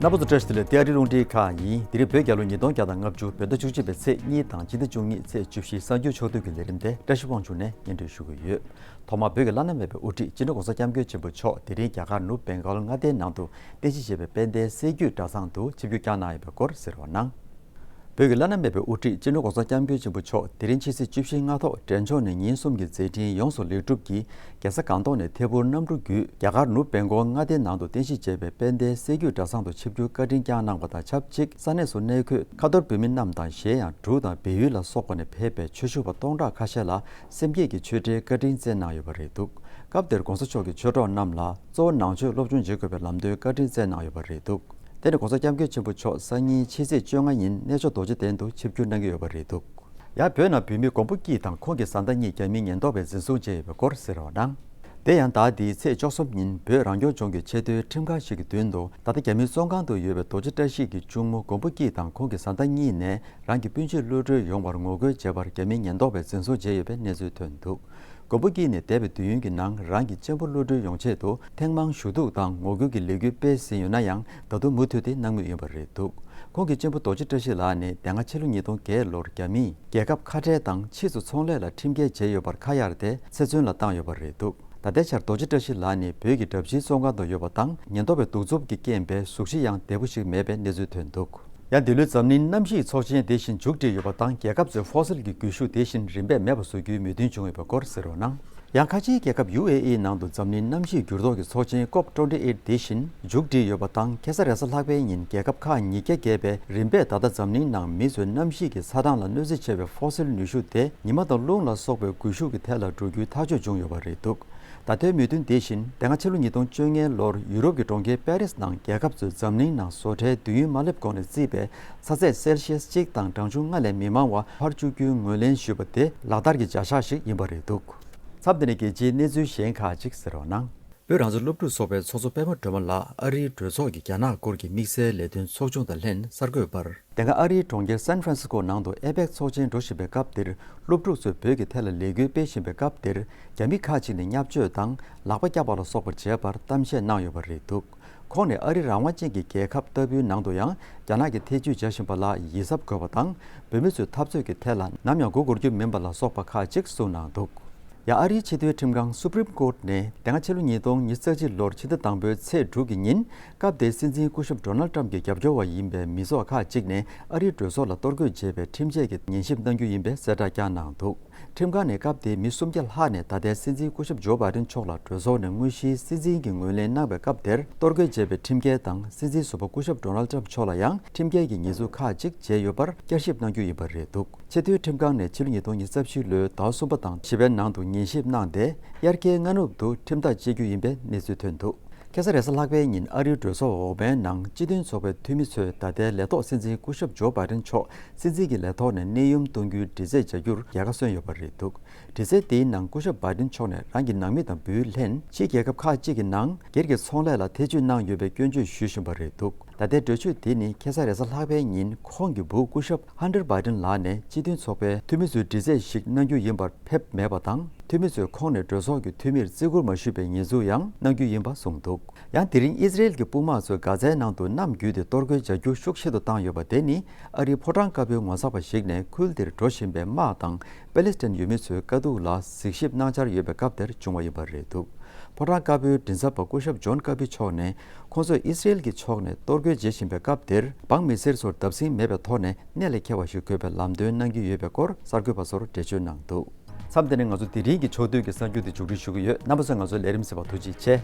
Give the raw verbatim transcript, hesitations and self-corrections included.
རྣམ་པ་ཚོ་བཀྲ་ཤིས་བདེ་ལེགས། ཨ་རིའི་རླུང་འཕྲིན་ཁང་ཡིན། དེ་རིང་བོད་རྒྱལ་ལོ་ཉིས་སྟོང་བརྒྱ་དང་ལྔ་བཅུ་བོད་ཟླ་བཅུ་གཅིག་པའི་ཚེས་གཉིས་དང་སྤྱི་ཟླ་བཅུ་གཉིས་ཚེས་བཅུ་བཞི་གསར་འགྱུར་ཕྱོགས་བསྡུས་ཀྱི་ལས་རིམ་དེ་བཀྲ་ཤིས་དབང་ཕྱུག་ནས་སྙན་སྒྲོན་ཞུ་གི་ཡོད། ཐོག་མར་བོད་ཀྱི་བླ་ན་མེད་པའི་དབུ་ཁྲིད་སྤྱི་ནོར་༸གོང་ས་༸སྐྱབས་མགོན་ཆེན་པོ་མཆོག་དེ་རིང་རྒྱ་གར་ནུབ་བེང་གོལ་མངའ་སྡེའི་ནང་དུ་རྟེན་གཞི་བྱས་པའི་དཔལ་ལྡན་སྲད་རྒྱུད་གྲྭ་ཚང་དུ་ཆིབས་བསྒྱུར་བསྐྱངས་གནང་ཡོད་པའི་སྐོར་གསན་རོགས་གནང་། བོད་ཀྱི་བླ་ན་མེད་པའི་དབུ་ཁྲིད་སྤྱི་ནོར་༸གོང་ས་༸སྐྱབས་མགོན་ཆེན་པོ་མཆོག་དེ་རིང་ཕྱི་ཚེས་བཅུ་བཞི་སྔ་ཐོག་འབྲས་ལྗོངས་ནས་ཉིན་གསུམ་གྱི་མཛད་འཕྲིན་ཡོངས་སུ་ལེགས་གྲུབ་ཀྱིས། རྒྱལ་ས་སྒང་ཏོག་ནས་ཐད་འཕུར་གནམ་གྲུ་བརྒྱུད། རྒྱ་གར་ནུབ་བེང་གོལ་མངའ་སྡེའི་ནང་དུ་རྟེན་གཞི་བྱས་པའི་དཔལ་ལྡན་སྲད་རྒྱུད་གྲྭ་ཚང་དུ་ཆིབས་བསྒྱུར་བཀའ་དྲིན་བསྐྱངས་གནང་བ་དང་ཆབས་ཅིག་ས་གནས་སུ་གནས་འཁོད་ཁ་ཐོར་བོད་མི་རྣམས་དང་གཞན་ཡང་འབྲུག་དང་བལ་ཡུལ་ལ་སོགས་པ་ནས་ཕེབས་པའི་ཆོས་ཞུ་བ་སྟོང་ཕྲག་ཁ་ཤས་ལ་སེམས་བསྐྱེད་ཀྱི་ཆོས་འབྲེལ་བཀའ་དྲིན་སྩལ་གནང་ཡོད་པ་རེད་འདུག་སྐབས་དེར་༸གོང་ས་མཆོག་གིས་ཆོས་གྲོགས་རྣམས་ལ་གཙོ་བོ་ནང་ཆོས་སློབ་སྦྱོང་བྱེད་དགོས་པའི་ལམ་སྟོན་བཀའ་དྲིན་སྩལ་གནང་ཡོད་པ་རེད་འདུག་དེ་ནས་༸གོང་ས་༸སྐྱབས་མགོན་ཆེན་པོ་མཆོག་སང་ཉིན་ཕྱི་ཚེས་བཅོ་ལྔ་ཉིན་གནས་མཆོག་རྡོ་རྗེ་གདན་དུ་ཆིབས་བསྒྱུར་གནང་གི་ཡོད་པ་རེད་འདུག་ཡང་བོད་ནང་བོད་མི་མགོན་པོ་སྐྱིད་དང་ཁོང་གི་བཟའ་ཟླ་གཉིས་རྒྱ་མིའི་ཉེན་རྟོག་པས་འཛིན་བཟུང་བྱས་ཡོད་པའི་སྐོར་གསན་རོགས་གནང་། དེ་ཡང་ཟླ་འདིའི་ཚེས་བཅུ་གསུམ་ཉིན་བོད་རང་སྐྱོང་ལྗོངས་ཀྱི་ཆེས་མཐོའི་ཁྲིམས་ཁང་ཞིག་གི་མདུན་དུ་ད་ལྟ་རྒྱ་མིའི་བཙོན་ཁང་དུ་ཡོད་པའི་རྡོ་རྗེ་བཀྲ་ཤིས་ཀྱི་གཅུང་མོ་མགོན་པོ་སྐྱིད་དང་ཁོང་གི་བཟའ་ཟླ་གཉིས་ནས་རང་གི་སྤུན་མཆེད་གློད་གྲོལ་ཡོང་བར་ངོ་རྒོལ་བྱས་པར་རྒྱ་མིའི་ཉེན་རྟོག་པས་འཛིན་བཟུང་བྱས་ཡོད་པའི་གནས་ཚུལ་ཐོན་འདུག་མགོན་པོ་སྐྱིད་ནི་འདས་པའི་དུས་ཡུན་གྱི་ནང་རང་གི་གཅེན་པོ་གློད་གྲོལ་ཡོང་ཆེད་དུ་ཐེངས་མང་ཞུ་གཏུག་དང་ངོ་རྒོལ་གྱི་ལས་འགུལ་སྤེལ་ཟིན་ཡོད་ན་ཡང་ད་དུང་མུ་མཐུད་དེ་གནང་མུས་ཡིན་པ་རེད་འདུག་ཁོང་གི་གཅེན་པོ་རྡོ་རྗེ་བཀྲ་ཤིས་ལགས་ནི་དེ་སྔ་ཕྱི་ལོ་ཉིས་སྟོང་བརྒྱད་ལོར་རྒྱ་མིས་རྒྱལ་ཁབ་ཁ་བྲལ་དང་ཕྱིས་སུ་ཚོང་ལས་ལ་ཁྲིམས་འགལ་བྱས་ཡོད་པར་ཁ་གཡར་ཏེ་ཚེ་བཙོན་ལ་བཏང་ཡོད་པ་རེད་འདུག་ད་ལྟའི་ཆར་རྡོ་རྗེ་བཀྲ་ཤིས་ལགས་ནི་བོད་ཀྱི་གྲྭ་བཞིའི་བཙོན་ཁང་དུ་ཡོད་པ་དང་ཉེན་རྟོག་པའི་གདུག་རྩུབ་ཀྱི་རྐྱེན་པས་གཟུགས་གཞི་ཡང་བདེ་པོ་ཞིག་མེད་པའི་གནས་ཚུལ་ཐོན་འདུག་ཡང་འདི་ལོའི་འཛམ་གླིང་གནམ་གཤིས་ཚོགས་ཆེན་དེ་བཞིན་མཇུག་སྒྲིལ་ཡོད་པ་དང་རྒྱལ་ཁབ་ཚོས་ཧྥོ་སིལ་གྱི་སྒུལ་ཤུགས་དེ་བཞིན་རིན་པས་མེད་པ་བཟོ་རྒྱུའི་མོས་མཐུན་བྱུང་ཡོད་པའི་སྐོར་གསན་རོགས་གནང་། ཡང་ཁ་ཆེའི་རྒྱལ་ཁབ་ཡུ་ཨེ་ཨི་ནང་དུ་འཛམ་གླིང་གནམ་གཤིས་འགྱུར་ལྡོག་གི་ཚོགས་ཆེན་ཀོབ་ཊུ་ཝེན་ཊི་ཨེཊ་དེ་བཞིན་མཇུག་སྒྲིལ་ཡོད་པ་དང་ཁ་སང་རེས་གཟའ་ལྷག་པའི་ཉིན་རྒྱལ་ཁབ་ཁག་ཉིས་བརྒྱ་བརྒལ་བས་རིམ་པས་ད་ལྟ་འཛམ་གླིང་ནང་མི་ཚོས་གནམ་གཤིས་ཀྱི་ཆགས་སྡང་ལ་གནོད་འཚེ་ཆེ་བའི་ཧྥོ་སིལ་ནུས་ཤུགས་དེ་ཉི་མ་དང་རླུང་ལ་སོགས་པའི་སྒུལ་ཤུགས་ཀྱི་ཐད་ལ་འགྲོ་རྒྱུའི་ཐག་གཅོད་བྱུང་ཡོད་པ་རེད་འདུག་ད་ལྟའི་མོས་མཐུན་དེ་བཞིན་དེ་སྔ་ཕྱི་ལོ་ཉིས་སྟོང་བཅོ་ལྔ་ལོར་ཡུ་རོབ་ཀྱི་གྲོང་ཁྱེར་པེ་རིས་ནང་རྒྱལ་ཁབ་ཚོས་འཛམ་གླིང་ནང་བཟོ་གྲྭའི་དུས་ཡུན་མ་སླེབས་གོང་ནས་བརྩིས་པའི་ཚ་ཚད་སེལ་ཤི་ཡས་གཅིག་དང་གྲངས་ཆུང་ལྔ་ལས་མི་མང་བ་འཕར་བཅུག་རྒྱུའི་ངོས་ལེན་ཞུས་པ་དེ་ལག་བསྟར་གྱི་བྱ་གཞག་ཞིག་ཡིན་པ་རེད་འདུག་མཚམས་འདི་ནས་རྒྱལ་སྤྱིའི་གནས་ཚུལ་གཞན་ཁག་ཅིག་གསན་རོགས་གནང་། བོད་རང་བཙན་སློབ་ཕྲུག་ཚོགས་པའི་ཚོགས་གཙོ་པད་མ་སྒྲོལ་མ་ལགས་ཨ་རིའི་གྲོས་ཚོགས་ཀྱི་རྒྱ་ནག་སྐོར་གྱི་དམིགས་བསལ་ལས་དོན་ཚོགས་ཆུང་དང་ལྷན་གསར་འགོད་པར། དེ་སྔ་ཨ་རིའི་གྲོང་ཁྱེར་སན་ཧྥ་རན་སི་ཀོ་ནང་དུ་ཨེ་པེག་ཚོགས་ཆེན་འགྲོ་བཞིན་པའི་སྐབས་འདིར་སློབ་ཕྲུག་ཚོས་བོད་ཀྱི་ཐད་ལ་ལས་འགུལ་སྤེལ་བཞིན་པའི་སྐབས་འདིར་རྒྱ་མི་ཁག་ཅིག་ནས་བརྙས་བཅོས་དང་ལག་པ་བཀྱག་པ་ལ་སོགས་པ་བྱས་པར་གཏམ་བཤད་གནང་ཡོད་པ་རེད་འདུག་ཁོང་ནས་ཨ་རི་རང་དབང་ཅན་གྱི་རྒྱལ་ཁབ་ལྟ་བུའི་ནང་དུ་ཡང་རྒྱ་ནག་གིས་ཐེ་ཇུས་བྱ་བཞིན་པ་ལ་ཡིད་གཟབ་དགོས་པ་དང་བོད་མི་ཚོའི་འཐབ་རྩོད་ཀྱི་ཐད་ལ་ནམ་ཡང་མགོ་སྒུར་རྒྱུ་མིན་པ་ལ་སོགས་པ་ཁག་ཅིག་གསུངས་གནང་འདུག་ཡང་ཨ་རིའི་ཆེས་མཐོའི་ཁྲིམས་ཁང་སུ་པྲིམ་ཀོར་ཊི་ནས་དེ་སྔ་ཕྱི་ལོ་ཉིས་སྟོང་ཉི་ཤུ་རྩ་གཅིག་ལོར་ཕྱི་ཟླ་དང་པོའི་ཚེས་དྲུག་གི་ཉིན་སྐབས་དེའི་སྲིད་འཛིན་སྐུ་ཞབས་ཌོ་ནལ་ཊམ་གྱི་རྒྱབ་སྐྱོར་བ་ཡིན་པའི་མི་ཚོགས་ཁག་ཅིག་ནས་ཨ་རིའི་གྲོས་ཚོགས་ལ་གཏོར་རྒོལ་བྱས་པའི་ཁྲིམས་ཆད་ཀྱི་ཉན་ཞིབ་གནང་རྒྱུ་ཡིན་པའི་གསལ་བསྒྲགས་བསྐྱངས་གནང་འདུག་ཁྲིམས་ཁང་ནས་སྐབས་དེའི་མི་སུམ་བརྒྱ་ལྷག་ནས་ད་ལྟའི་སྲིད་འཛིན་སྐུ་ཞབས་ཇོ་བྷའི་ཌེན་མཆོག་ལ་གྲོས་ཚོགས་ནས་དངོས་གཞིའི་སྲིད་འཛིན་གྱི་ངོས་ལེན་གནང་བའི་སྐབས་དེར་གཏོར་རྒོལ་བྱས་པའི་ཁྲིམས་འགལ་དང་སྲིད་འཛིན་ཟུར་པ་སྐུ་ཞབས་ཌོ་ནལ་ཊམ་མཆོག་ལ་ཡང་ཁྲིམས་འགལ་གྱི་ཉེས་འཛུགས་ཁག་ཅིག་བྱས་ཡོད་པར་བསྐྱར་ཞིབ་གནང་རྒྱུ་ཡིན་པ་རེད་འདུག་ཆེས་མཐོའི་ཁྲིམས་ཁང་ནས་ཕྱི་ལོ་ཉིས་སྟོང་ཉི་ཤུ་རྩ་བཞི་ལོའི་ཟླ་བ་གསུམ་པ་དང་བཞི་པའི་ནང་དུ་ཉན་ཞིབ་གནང་སྟེ། དབྱར་ཁའི་སྔ་ནུབ་ཏུ་ཁྲིམས་ཐག་བཅད་རྒྱུ་ཡིན་པའི་གནས་ཚུལ་ཐོན་འདུག་ཁ་སང་རེས་གཟའ་ལྷག་པའི་ཉིན་ཨ་རིའི་གྲོས་ཚོགས་འོག་མའི་ནང་སྤྱི་མཐུན་ཚོགས་པའི་འཐུས་མི་ཚོས་ད་ལྟའི་ལས་ཐོག་སྲིད་འཛིན་སྐུ་ཞབས་ཇོ་བྷའི་ཌེན་མཆོག་སྲིད་འཛིན་གྱི་ལས་ཐོག་ནས་གནས་ཡུམ་གཏོང་རྒྱུའི་འདྲི་རྩད་བྱ་རྒྱུར་རྒྱལ་ཁ་སོན་ཡོད་པ་རེད་འདུག་འདྲི་རྩད་དེའི་ནང་སྐུ་ཞབས་བྷའི་ཌེན་མཆོག་ནས་རང་གི་ནང་མི་དང་བུའི་ལྷན་ཕྱིའི་རྒྱལ་ཁབ་ཁག་ཅིག་གི་ནང་སྒེར་གྱི་ཚོང་ལས་ལ་ཐེ་ཇུས་གནང་ཡོད་པའི་སྐྱོན་བརྗོད་ཞུ་བཞིན་པ་རེད་འདུག་ད་ལྟའི་གྲོས་ཆོད་དེ་ནི་ཁ་སང་རེས་གཟའ་ལྷག་པའི་ཉིན་ཁོང་གི་བུ་སྐུ་ཞབས་ཧན་ཏར་བྷའི་ཌེན་ལགས་ནས་སྤྱི་མཐུན་ཚོགས་པའི་འཐུས་མི་ཚོའི་འདྲི་རྩད་ཞིག་གནང་རྒྱུ་ཡིན་པར་ཕེབས་མེད་པ་དང་། འཐུས་མི་ཚོས་ཁོང་ནས་གྲོས་ཚོགས་ཀྱི་འཐུས་མིར་བརྩི་བཀུར་མ་ཞུས་པའི་ཉེས་འཛུགས་ཡང་གནང་རྒྱུ་ཡིན་པ་གསུངས་འདུག་ཡང་དེ་རིང་ཨི་ཟི་རེལ་གྱི་དཔུང་དམག་ཚོས་གྷ་ཛའི་ནང་དུ་གནམ་བརྒྱུད་དེ་གཏོར་རྒོལ་བྱ་རྒྱུ་ཤུགས་ཆེ་རུ་བཏང་ཡོད་པ་དེ་ནི་ཨ་རིའི་ཕོ་བྲང་དཀར་པོའི་ངོ་ཚ་བ་ཞིག་ནས་ཁུལ་དེར་འགྲོ་བཞིན་པའི་དམག་དང་པེ་ལེ་སི་ཐན་ཡུལ་མི་ཚོའི་དཀའ་སྡུག་ལ་གཟིགས་ཞིབ་གནང་འཆར་ཡོད་པའི་སྐབས་དེར་བྱུང་བ་ཡིན་པ་རེད་འདུག་ཕོ་བྲང་དཀར་པོའི་མགྲིན་ཚབ་པ་སྐུ་ཞབས་ཇོན་ཀར་པི་མཆོག་ནས་ཁོང་ཚོས་ཨི་ཟི་རེལ་གྱི་ཕྱོགས་ནས་གཏོར་རྒོལ་བྱེད་བཞིན་པའི་སྐབས་དེར་འབངས་མི་སེར་ཚོར་བརྡབ་གསིག་མེད་པའི་ཐོག་ནས་གནད་ལ་འཁེལ་བ་ཞིག་དགོས་པའི་ལམ་སྟོན་གནང་གི་ཡོད་པའི་སྐོར་གསར་འགོད་པ་ཚོར་འགྲེལ་བརྗོད་གནང་འདུག་མཚམས་འདི་ནས་ང་ཚོ་དེ་རིང་གི་ཕྱོགས་བསྡུས་ཀྱི་གསར་འགྱུར་དེ་མཇུག་སྒྲིལ་ཞུ་གི་ཡོད། རྣམ་པ་ཚོས་ང་ཚོའི་ལས་རིམ་གསན་པར་ཐུགས་རྗེ་ཆེ།